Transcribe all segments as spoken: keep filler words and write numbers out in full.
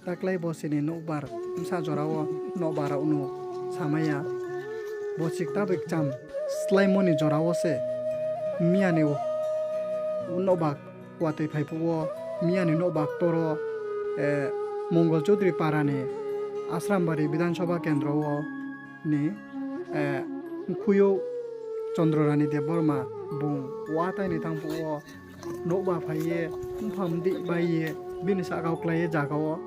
Taklai bo chini nouhbar bsa jora wo nouhbar rao no samai ya. Bo chikta bai kcham sláimo ni jora wo se miya ni nouhbar watoi phai phuh wo, miya ni nouhbar ktor wo, Mongol Chaudhary para ni Asrambari Bidhan Sabha kendro wo ni mkhui yo Chandra Rani Debbarma bung watai ni thanng phuh wo nouhbar phai ye, mphang dih bai ye, bini sahka wo klái ye zaga wo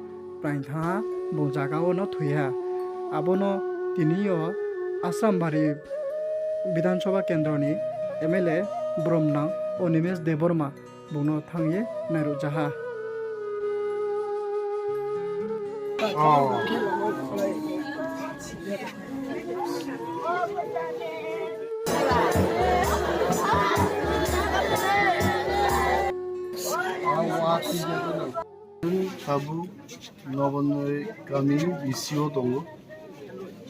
praing thanng ha, bung zaga wo no thoi ha. Abo no tini yo Asrambari Bidhan Sabha kendro ni M L A bromnang Animesh Debbarma bung no thanng ye nairuh ja ha. Abo Nobonnoi kami B C wo tongo.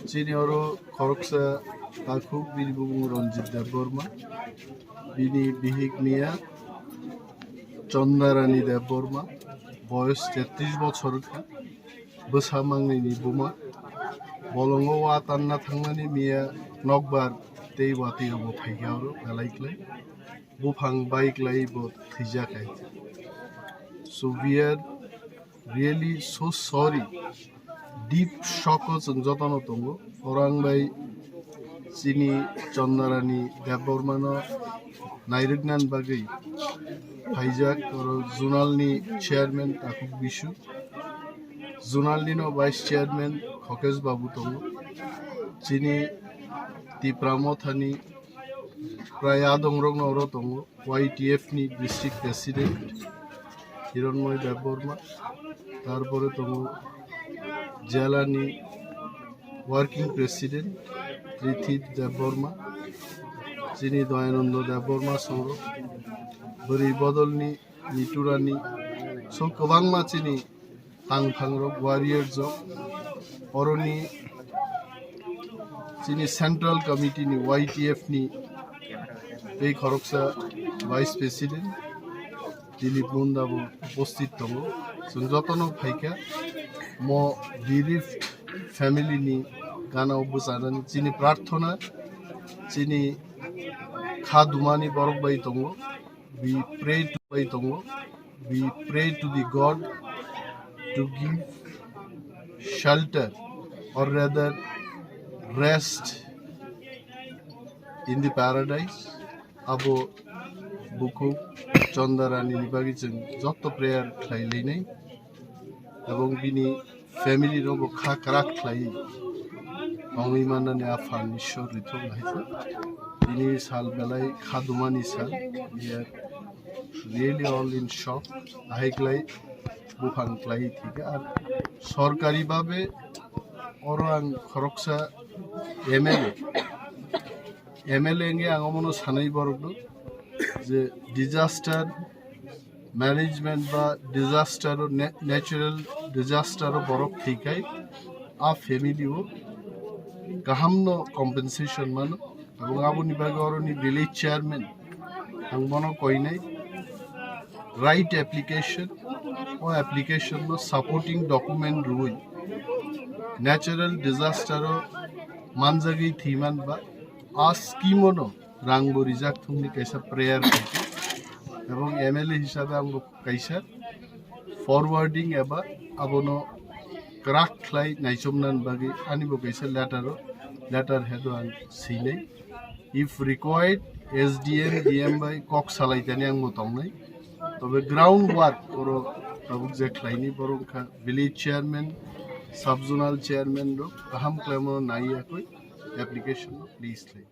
Chini oro khoroksa takhuk, bini bumung Ranjit Debbarma. Bini bihik miya Chandarani Debbarma, boyos tetris bochor kha, bwsa mangnoi ni buma. Bolong wo wa tanna thanngmani miya nokbar tei watoi rao bo phai kha oro belai klái. Buphang bai klái bo thwijak hai. So we are really so sorry. Deep shock o chwng joto no tongo. Oro ang bai chini Chandarani Debbarma no nairwknani bagwi phaijak, oro zonal ni chairman Takhuk Bisu, zonal ni no vice chairman Khokesh Babu tongo, chini Tipra Motha ni prai adong rok no oro tongo, Y T F ni district president Hironmoy Debbarma, tarpore tongo jela ni working president Prithip Debbarma, chini Dayananda Debbarma song rok, bwrwi bodol ni Niturani, so kwbangma chini tangphang rok, warrior rok, oro ni chini central committee ni Y T F ni tei khoroksa vice president Dilip Munda bo uposthit tongo. Chwng joto no phai kha mo bereaved family ni gana o bwchanani chini prarthona, chini kha dumani borok bai tongo. We pray to bai tongo. We pray to the God to give shelter or rather rest in the paradise. Abo bukhuk Chandarani ni bagwi chwng joto prayer khlai lainai. Ebong bini family no bo kha kwrak khlai tongwi mannani Aphan Ishwar rithok hai khe. Tini sal belai kha dumani sal, we are really all in shock. Ahai klai buphang klai thika. Ar sorkari babe oro ang khoroksa M L A, M L A wngwi ang omono sanai borok no je disaster management ba disaster o, na-, natural disaster o borok thwi khai a family o kaham no compensation mano. Ebong aboni bagwi oroni village chairman ang bono koinai right application, o application no supporting document rwi natural disaster o manjagwi thwiman ba a scheme o no rang bo rijak thung ni kaisa prayer khai khe. Ebong M L A hisabe ang bo kaisa forwarding eba abono kwrak khlai naichomnani bagwi ani bo kaisa letter o, letter head o ang swinai. If required, S D M, D M bai kok salai tani ang bo tongnai. Tobe ground work oro tabuk je khlaini borok kha village chairman, sub zonal chairman rok kaham khlaimo nai yakwi application no please khlai.